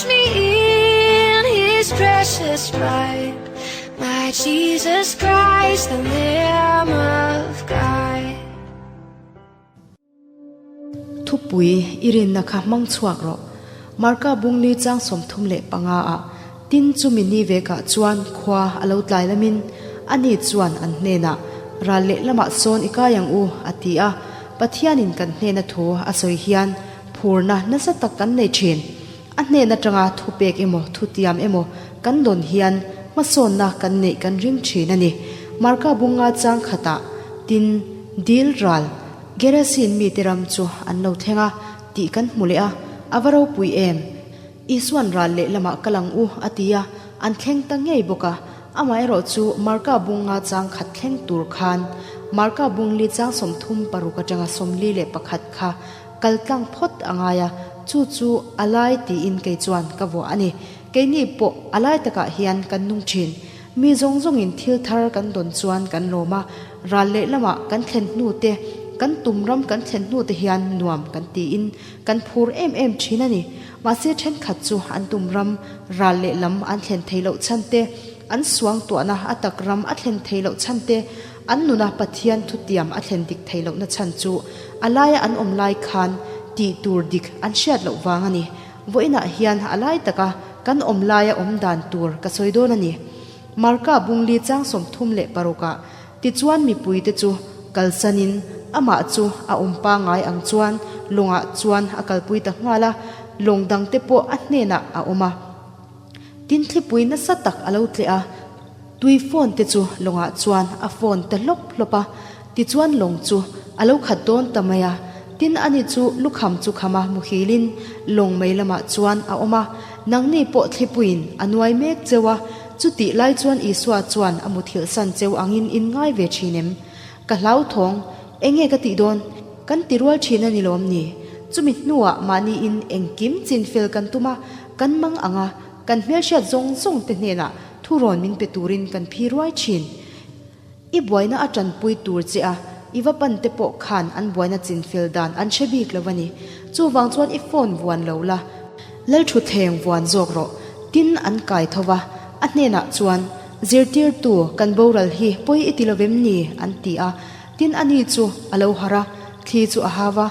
Wash me in his precious blood. My Jesus Christ, the Lamb of God. Thupui i rinna kha hmang chhuak rawh. Marka bungli chang 35 ah tin chumi ni vekah chuan khua a lo tlai lamin ani chuan an hnenah ral leh lamah sawn i kai ang u a ti a. Pathianin kan hnena thu a sawi hian phurna nasa tak kan nei thin. A hnen atanga thupek emaw thutiam emaw kan dawn hian hmasawnna kan neih kan ring thin a ni. Marka bunga chang khatah tin dil ral Gerasin mite ram chu an lo thleng a tih kan hmu leh a, a va ropui em? Isuan ral leh lamah kal ang u a ti a, an thleng ta ngei bawk a. Amaherawh chu Marka bunga chang khat thleng tur khan Marka bungli chang 36 atanga 41 kha kal tlang phawt a ngai a, chu chu a lai tiin kei chuan ka vuah a ni. Keini pawh a lai takah hian kan nung thin. Mi zawng zawngin thil thar kan dawn chuan kan lawm a, ral leh lamah kan thlen hnu te, kan tum ram kan thlen hnu te hian nuam kan tiin kan phur em em thin a ni. Mahse thenkhat chu an tum ram ral leh lam an thlen thei loh chhan te, an suang tuahna a tak ram a thlen thei loh chhan te, an nuna Pathian thutiam a thlen dik thei lohna chhan chu a laia an awm lai khan tih tur dik an hriat loh vang a ni. Vawiinah hian a lai taka kan awm laia awm dan tur ka sawi dawn a ni. Marka bungli chang 36 ah tichuan mipuite chu kalsanin amah chu a awm pangai ang chuan lawngah chuan a kalpui ta nghal a, lawng dangte pawh a hnenah a awm a. Tin thlipui nasa tak a lo tleh a, tui phone te chu lawngah chuan a phone ta hlawp hlawp a, tichuan lawng chu a lo khat dawn ta mai a. Tin ani chu lukham chu khama muhilin lawng mei lamah chuan a awm a, nangni pawh thlipuiin a nuai mek cheu a, chutih lai chuan Isua chuan a muthilh san cheu angin in ngai ve thin em? Ka hlauthawng, enge ka tih dawn? Kan ti rual thin a ni lawm ni? Chumi hnuah mahni in engkim chin fel kan tum a, kan mang ang a, kan hmelhriat zawng zawng te hnenah thurawn min pe turin kan phi ruai thin. I buaina a tanpui tur che a, i va pan te pawh khan an buaina chin fel dan an hre bik lo a ni. Chuvang chuan i phone vuan lo la, Lalthutthleng vuan zawk rawh, tin an kai tho va, a hnenah chuan, Zirtirtu, kan boral hi pawi i ti lovem ni? an ti a. Tin ani chu a lo harh a, thli chu a hau a,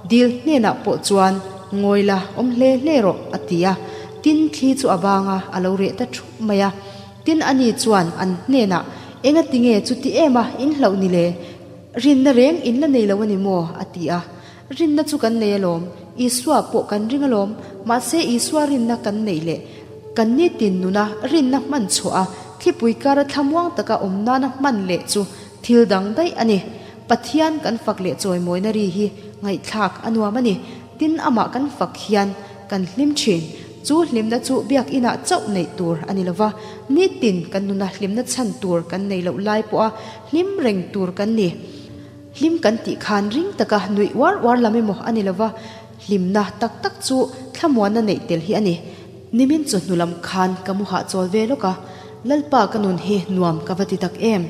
dil hnenah pawh chuan, Ngawi la, awm hle hle rawh, a ti a. Tin thli chu a bang a, a lo reh ta thup mai a. Tin ani chuan an hnenah, Enga tinge chuti em a, in hlauh ni le? Rinna reng in la nei lo a ni maw? a ti a. Rinna chu kan nei alawm, Isua pawh kan ring alawm, mahse Isua rinna kan neih leh kan nitin nuna rinna hman chhuah a, thlipui kara thlamuang taka awm nana hman leh chu thil dang daih a ni. Pathian kan fak leh chawimawina ri hi ngaihthlak a nuam a ni. Tin amah kan fak hian kan hlim thin. Chu hlimna chu biakinah chauh neih tur a ni lova, nitin kan nuna hlimna chhan tur kan nei loh lai pawha hlim reng tur kan ni. Hlim kan tih khan ring taka nuih uar uar lam emaw a ni lova, hlimna tak tak chu thlamuanna neih tel hi a ni. Nimin chu hnu lam khan ka mu hahchawl ve lawk a, Lalpa ka nun hi nuam ka va ti tak em?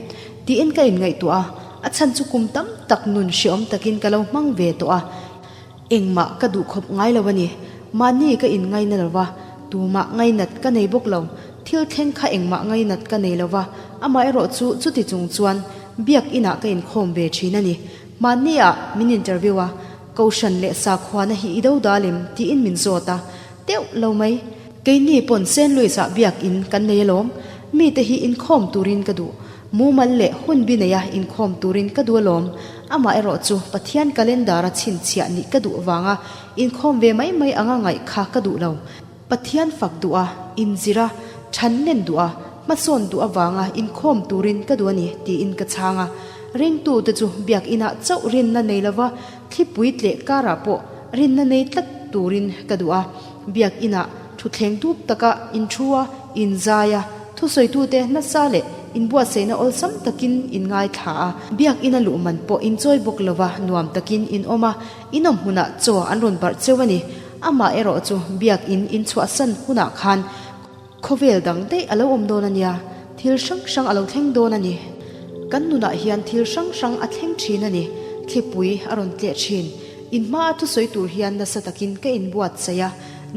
tiin ka inngaihtuah a, a chhan chu kum tam tak nun hreawm takin ka lo hmang ve tawh a, engmah ka duh khawp ngai lo a ni. Mahni ka inngaina lova, tumah ngainat ka nei bawk lo. Thil thleng kha engmah ngainat ka nei lova, amaherawh chu chuti chung chuan biak inah ka inkhawm ve thin a ni. Mahni ah min interview a, Kohhran leh sakhuana hi i do dal em? tiin min zawt a, teuh lo mai. Keini pawn Saint Louis ah biak in kan nei alawm, mite hi inkhawm turin ka duh. Mumal leh hun bi neia inkhawm turin ka duh alawm. Amaherawh chu Pathian calendar a chhinchhiah nih ka duh vanga inkhawm ve mai mai anga ngaih kha ka duh lo. Pathian fak duh a, inzir a, than len duh a, hmasawn duh avanga inkhawm turin ka duh a ni, tiin ka chhang a. Ringtute chu biakinah chauh rinna nei lova thlipui tleh karah pawh rinna nei tlat turin ka duh a. Biakinah thutthleng dup taka inthu a, inzai a, thusawitute nasa leh inbuatsaihna awlsam takin inngaithla a. Biakina luh man pawh inchawi bawk lova nuam takin in awm a, inawm hmunah chaw an rawn barh cheu a ni. Amah erawh chu biakin in chhuahsan hunah khan khawvel dang daih a lo awm dawn a nia, thil hrang hrang a lo thleng dawn a ni. Kan nunah hian thil hrang hrang a thleng thin a ni, thlipui a rawn tleh thin. In hmaa thusawi tur hian nasa takin ka inbuatsaih a,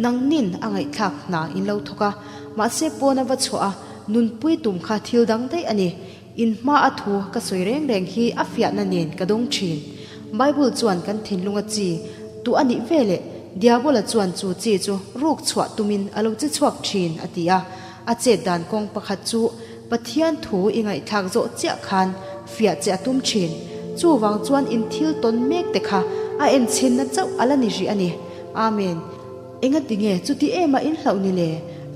Nangnin a ngaihthlak hna in lo thawk a, mahse pawn a va chhuah a, nunpui tum kha thil dang daih a ni. In hma a thu ka sawi reng reng hi a fiahna nen ka dawng thin. Bible chuan kan thinlunga chi tu a nih ve leh Diabola chuan chu chi chu ruk chhuah tumin a lo che chhuak thin a ti a. A chet dan kawng pakhat chu Pathian thu i ngaihthlak zawh chiah khan fiah che a tum thin. Chuvang chuan in thil tawn mek te kha a enchhinna chauh a la ni rih a ni. Amen. Engatinge chuti ema in hlauh ni le?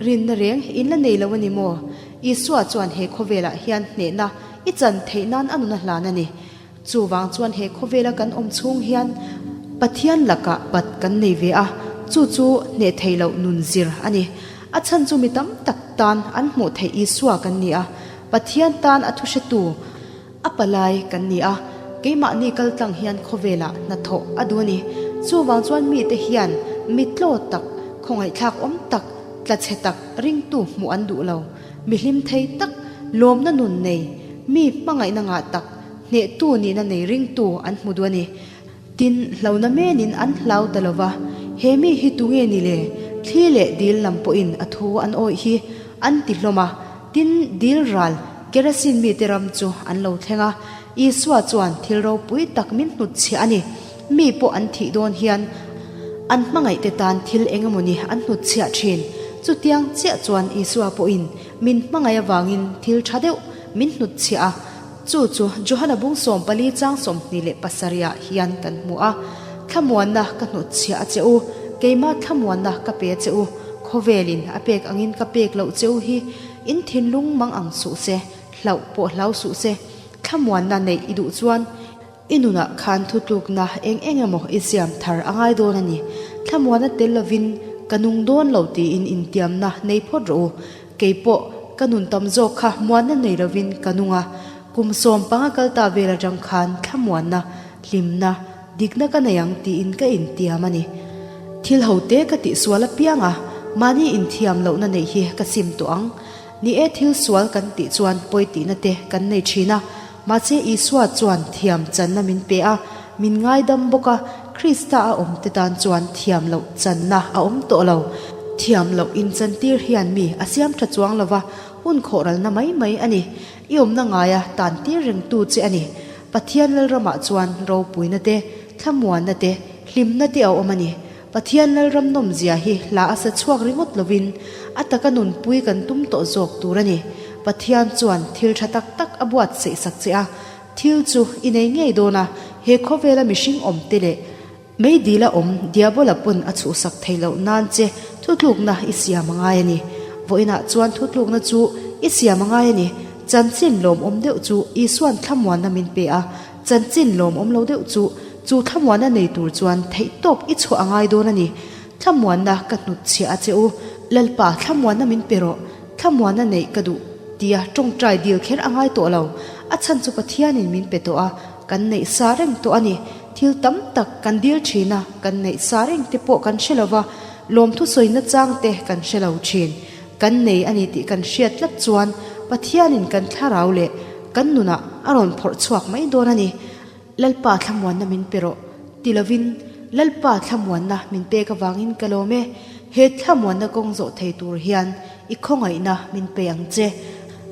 Rinna reng in la nei lo a ni maw? Isua chuan he khawvelah hian hnehna i chan theih nan a nun a hlan a ni. Chuvang chuan he khawvela kan awm chhung hian Pathian lakah pat kan nei ve a, chu chu hneh theih loh nun zir a ni. A chhan chu mi tam tak tan an hmuh theih Isua kan ni a, Pathian tan a thuhretu a palai kan ni a, keimahni kaltlang hian khawvelah hnathawh a duh a ni. Chuvang chuan mite hian mi tlaw tak, khawngaihthlak awm tak, tla chhe tak ringtu hmuh an duh lo. Mi hlim thei tak, lawmna nun nei, mi hmangaihna ngah tak, hnehtu nihna nei ringtu an hmu duh a ni. Tin, hlona menin an hlau ta lo va, He mi hi tunge ni le? Thli leh dil lam pawhin a thu an awih hi an ti hlawm a. Tin, dil ral Gerasin mite ram chu an lo thleng a. Isua chuan thil ropui tak min hnutchhiah a ni. Mi pawh an thih dawn hian an hmangaihte tan thil eng emawni an hnutchhiah thin. Chutiang chiah chuan Isua pawhin min hmangaih avangin thil tha deuh min hnutchhiah a. Chu chu Johana bung 14 chang 27ah hian kan hmu a, Thlamuanna ka hnutchhiah a che u, keimah thlamuanna ka pe a che u, khawvelin a pek angin ka pek loh che u hi in thinlung mang ang suh se, hlauh pawh hlau suh se. Thlamuanna neih i duh chuan i nunah khan thutlukna eng eng emaw i siam thar a ngai dawn a ni. Thlamuanna tel lovin ka nung dawn lo tiin intiamna nei phawt rawh u. Kei pawh ka nun tam zawk kha muanna nei lovin ka nung a, kum 15 kal ta vel atang khan thlamuanna, hlimna, dikna ka nei ang tiin ka intiam a ni. Thil ho te ka tihsual apiang a, mahni inthiam lohna neih hi ka sim tawh ang. Ni e, thil sual kan tih chuan pawi tihna te kan nei thin a, mahse Isua chuan thiam channa min pe a, min ngaidam bawk a, Krista a awm te tan chuan thiam loh channa a awm tawh lo. Thiam loh inchantir hian mi a siam tha chuang lo va, hun khawhralna mai mai a ni. I awmna ngaia tan tir rengtu che a ni. Pathian Lalramah chuan ropuina te, thlamuanna te, hlimna te a awm a ni. Pathian Lalram nawmzia hi hla a sa chhuak ringawt lovin a taka nunpui kan tum tawh zawk tur a ni. Pathian chuan thil tha tak tak a buatsaih sak che a, thil chu i nei ngei dawn a, he khawvela mihring awm te leh meidila awm Diabola pawn a chhuhsak thei loh nan che thutlukna i siam a ngai a ni. Vawiinah chuan thutlukna chu i siam a ngai a ni. Chanchin lawmawm deuh chu Isuan thlamuanna min pe a, Chanchin lawmawm lo deuh chu chu thlamuanna nei tur chuan theihtawp i chhuah a ngai dawn a ni. Thlamuanna ka hnutchhiah a che u. Lalpa, thlamuanna min pe rawh. Thlamuanna neih ka duh tia tawngtai dil kher a ngai tawh lo. A chhan chu Pathianin min pe tawh a, kan neih sa reng tawh a ni. Thil tam tak kan dil thin a, kan neih sa reng te pawh kan hre lo va, lawmthu sawina chang te kan hre lo thin. Kan nei a ni tih kan hriat tlat chuan Pathianin kan thlarau leh kan nunah a rawn phawrh chhuak mai dawn a ni. Lalpa thlamuanna min pe rawh ti lovin Lalpa thlamuanna min pek avangin ka lawm e. He thlamuanna kawng zawh thei tur hian i khawngaihna min pe ang che.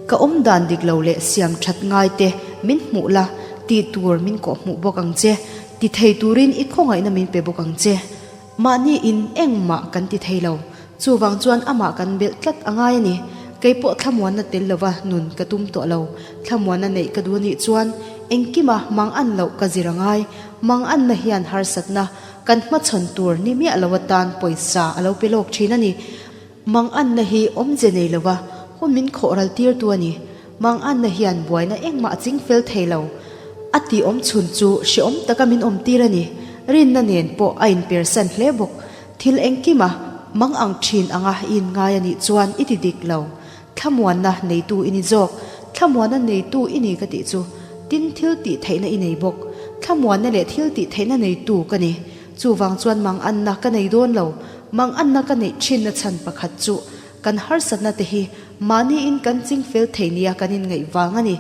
Ka awm dan dik lo leh siam that ngai te min hmuh la tih tur min kawhhmuh bawk ang che. Ti thei turin i khawngaihna min pe bawk ang che. Mahni in engmah kan ti thei lo. Chuvang chuan amah kan belh tlat a ngai a ni. Kei pawh thlamuanna tel lova nun ka tum tawh lo. Thlamuanna neih ka duh a nih chuan engkima mang an loh ka zir a ngai. Mang anna hian harsatna kan hmachhawn tur ni miah lo atan pawisa a lo pe lawk thin a ni. Mang anna hi awmze nei lova hun min khawh ral tirtu a ni. Mang anna hian buaina engmah a ching fel thei lo. A tih awm chhun chu hrehawm taka min awm tir a ni. Rinna nen pawh a inpersan hle bawk. Thil engkima mang ang thin anga i inngai a nih chuan i ti dik lo. Thlamuanna neitu i ni zawk. Thlamuanna neitu i ni ka tih chu tin thil tih theihna i nei bawk. Thlamuanna leh thil tih theihna neitu ka ni. Chuvang chuan mang anna ka nei dawn lo. Mang anna ka neih thinna chhan pakhat chu kan harsatna te hi mahniin kan ching fel thei nia kan inngaih vang a ni.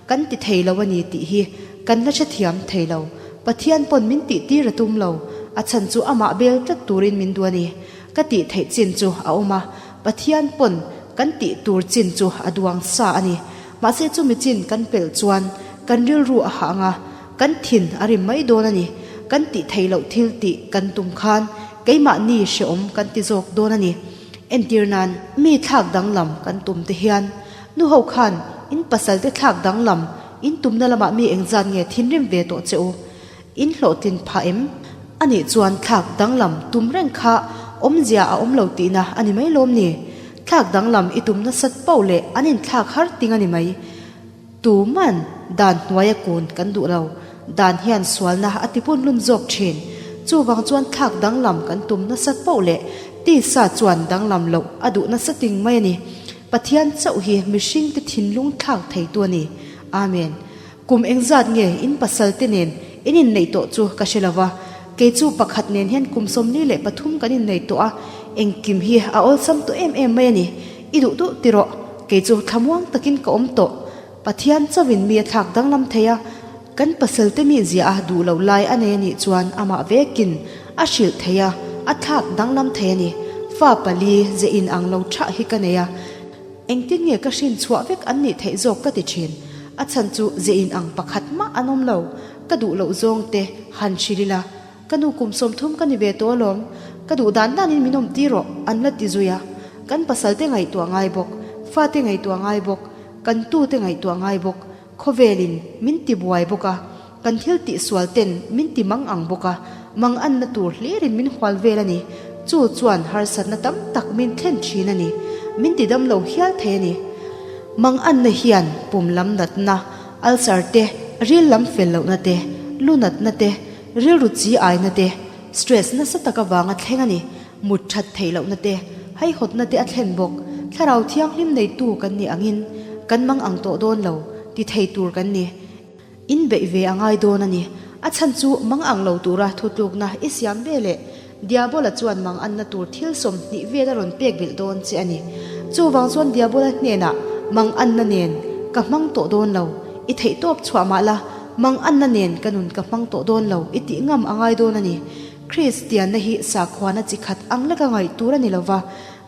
Kan ti thei lo a ni tih hi kan la hrethiam thei lo. Pathian pawn min tih tir a tum lo. A chhan chu amah bel tlat turin min duh a ni. Ka tih theih chin chu a awm a, Pathian pawn kan tih tur chin chu a duang sa a ni. Mahse chumi chin kan pelh chuan kan rilru a hah ang a, kan thin a rim mai dawn a ni. Kan tih theih loh thil tih kan tum khan keimahni hrehawm kan ti zawk dawn a ni. Entir nan, mi thlak danglam kan tum te hian nu ho khan in pasal te thlak danglam in tumna lamah mi engzat nge thinrim ve tawh che u? In hlawhtlin phah em? Anih chuan thlak danglam tum reng kha awmzia a awm lo tihna a ni mai lawm ni? Thlak danglam i tum nasat poh leh an inthlak har ting a ni mai. Tuman dan hnuaia kun kan duh lo. Dan hian sualna a ti punlun zawk thin. Chuvang chuan thlak danglam kan tum nasat poh leh tisa chuan danglam loh a duh nasa ting mai a ni. Pathian chauh hi mihringte thinlung thlak theitu a ni. Amen. Kum engzat nge in pasal te nen in inneih tawh chu ka hre lo va, kei chu pakhat nen hian kum 43 kan inneih tawh a, engkim hi a awlsam tawh em em mai a ni. I duh duh ti rawh, kei chu thlamuang takin ka awm tawh. Pathian chauhin mi a thlak danglam thei a, kan pasal te mi ziah a duh loh lai a nei a nih chuan amah vekin a hrilh thei a, a thlak danglam thei a ni. Fa pali ze in ang lo thah hi ka nei a. Engtin nge ka hrin chhuah vek an nih theih zawk ka ti thin. A chhan chu ze in ang pakhat mah an awm lo. Ka duh loh zawng te han hrilh ila. Ka nu kum 30 ka ni ve tawh alawm. Ka duh dan danin min awm tir rawh an la ti zui a. Kan pasal te ngaihtuah ngai bawk, fate ngaihtuah ngai bawk, kan tu te ngaihtuah ngai bawk, khawvelin min ti buai bawk a, kan thil tih sual ten min ti mang ang bawk a, mang anna tur hlirin min hual vel a ni. Chu chuan harsatna tam tak min thlen thin a ni. Min ti dam lo hial thei a ni. Mang anna hian pum lam natna, ulcer te, ril lam fel lohna te, lu natna te, rilru chi aina te, stress nasa tak avanga thleng a ni. Mut that theih lohna te, haihawtna te a thlen bawk. Thlarau thianghlim neitu kan nih angin kan mang ang tawh dawn lo, ti thei tur kan ni. In beih ve a ngai dawn a ni. A chhan chu mang ang lo tura thutlukna i siam ve leh Diabola chuan mang anna tur thil 20 vel a rawn pek belh dawn che a ni. Chuvang chuan Diabola hnenah mang anna nen ka hmang tawh dawn lo, i theihtawp chhuah mah la, mang anna nen ka nun ka hmang tawh dawn lo i tih ngam a ngai dawn a ni. Kristianna hi sakhuana chi khat ang leka ngaih tur a ni lo va,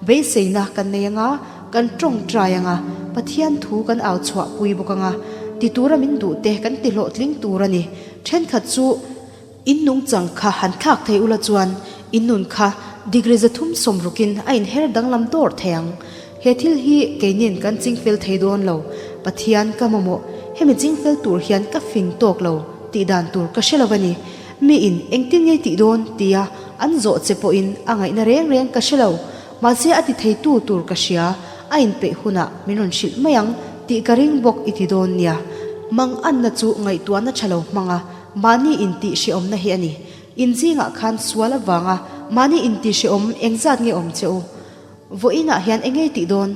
beiseina kan nei anga, kan tawngtai anga, Pathian thu kan au chhuah pui bawk anga, ti tura min duh te kan ti hlawhtling tur a ni. Thenkhat chu in nungchang kha han thlak thei ula chuan in nun kha degree 360 in a inher danglam dawr thei ang. He thil hi keinin kan chingfel thei dawn lo, Pathian ka mamawh, hemi chingfel tur hian ka fing tawk lo tih dan tur ka hre lo a ni. Mi in engtin ngei tih dawn tia an zawh che pawhin a ngaihna reng reng ka hre lo, mahse a ti theitu tur ka hria, a inpeih hunah min rawn hrilh mai ang tih ka ring bawk i ti dawn nia. Mang anna chu ngaihtuahna tha lo hmanga mahni intih hrehawmna hi a ni. In zingah khan sual avanga mahni intih hrehawm engzat nge awm che u? Vawiinah hian engei tih dawn?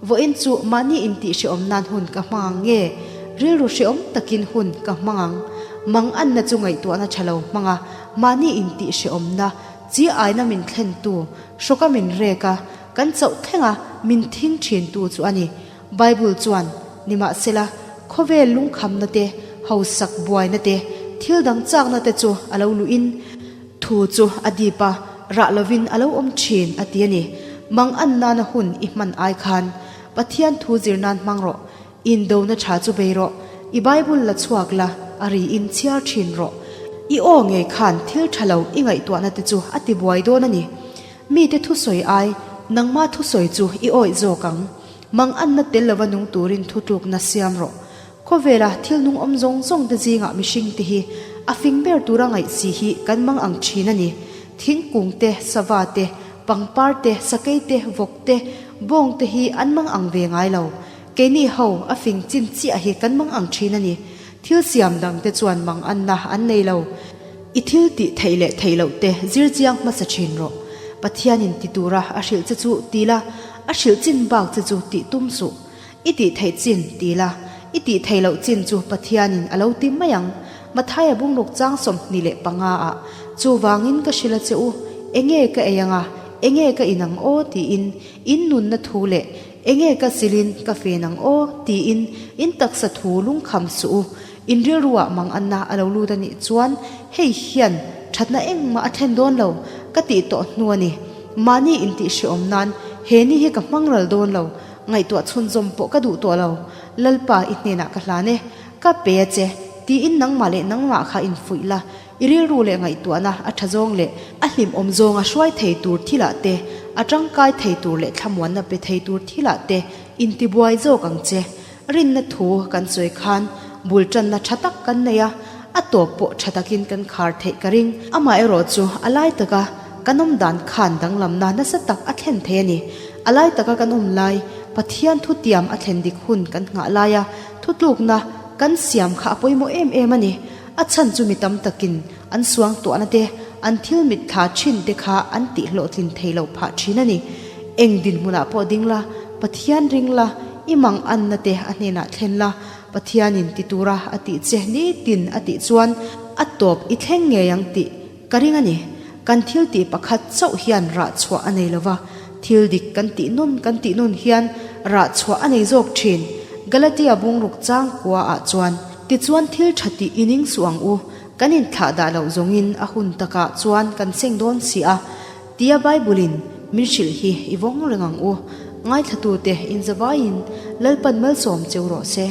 Vawiin chu mahni intih hrehawm nan hun ka hmang ang nge? Rilru hrehawm takin hun ka hmang ang. Mang anna chu ngaihtuahna tha lo hmang a, mahni intih hrehawmna, chi aina min thlentu, hrawka min rek a, kan chauh thlenga min thing thintu chu a ni. Bible chuan, Nimahsela, khawvel lungkhamna te, hausak buaina te, thil dang chakna te chu a lo luhin, Thu chu a dip a, rah lovin a lo awm thin a ti a ni. Mang an nana hun i hman ai khan Pathian thu zir nan hmang rawh. Indona tha chu bei rawh. I Bible la chhuak la, a ri in chhiar thin rawh. I aw ngei khan thil tha lo i ngaihtuahna te chu a ti buai dawn a ni. Mite thusawi ai nangma thusawi chu i awih zawk ang. Mang anna tel lova nung turin thutlukna siam rawh. Khawvela thil nung awm zawng zawng te zingah mihring te hi a fing ber tura ngaih si hi kan mang ang thin a ni. Thingkung te, sava te, pangpar te, sakei te, vawk te, bawng te hi an mang ang ve ngai lo. Keini ho a fing chin chiah hi kan mang ang thin a ni. Thil siam dang te chuan mang anna an nei lo. I thil tih theih leh theih loh te zir chiang hmasa thin rawh. Pathianin ti tura a hrilh che chu ti la, a hrilh chin bak che chu tih tum suh. I tih theih chin ti la, i tih theih loh chin chu Pathianin a lo ti mai ang. Mathaia bungruk chang 25 ah, Chuvangin ka hrilh a che u, enge ka ei anga, enge ka in ang aw tiin in nunna thu leh enge ka silin ka fen ang aw tiin in taksa thu lungkham suh u. In rilruah mang anna a lo lut a nih chuan hei hian thatna engmah a thlen dawn lo ka tih tawh hnu a ni. Mahni intihhrehawm nan he ni hi ka hmang ral dawn lo, ngaihtuah chhunzawm pawh ka duh tawh lo. Lalpa i hnenah ka hlan e, ka pe a che, tiin nangmah leh nangmah kha infuih la, i rilru leh ngaihtuahna a tha zawng leh a hlimawm zawnga hruai thei tur thilah te, a tangkai thei tur leh thlamuanna pe thei tur thilah te intibuai zawk ang che. Rinna thu kan sawi khan bul tanna tha tak kan nei a, a tawp pawh tha takin kan khar theih ka ring. Amaherawh chu a lai taka kan awm dan khan danglamna nasa tak a thlen thei a ni. A lai taka kan awm lai, Pathian thutiam a thlen dik hun kan nghah laia thutlukna kan siam kha a pawimawh em em a ni. A chhan chu mi tam takin an suangtuahna te, an thil mitthla thin te kha an tihhlawhtlin thei loh phah thin a ni. Eng dinhmunah pawh ding la, Pathian ring la, i mang anna te a hnenah thlen la, Pathianin ti tura a tih che nitin a tih chuan a tawp i thleng ngei ang tih ka ring a ni. Kan thil tih pakhat chauh hian rah chhuah a nei lova, thil dik kan tih nawn kan tih nawn hian rah chhuah a nei zawk thin. Galatia bungruk changkua ah chuan, Tichuan thil tha tih i ning suh ang u, kan inthlah dah loh zawngin a hun takah chuan kan seng dawn si a, tia Bible-in min hrilh hi i vawng reng ang u. Ngaithlatute inzavaiin Lalpan malsawm cheu rawh se.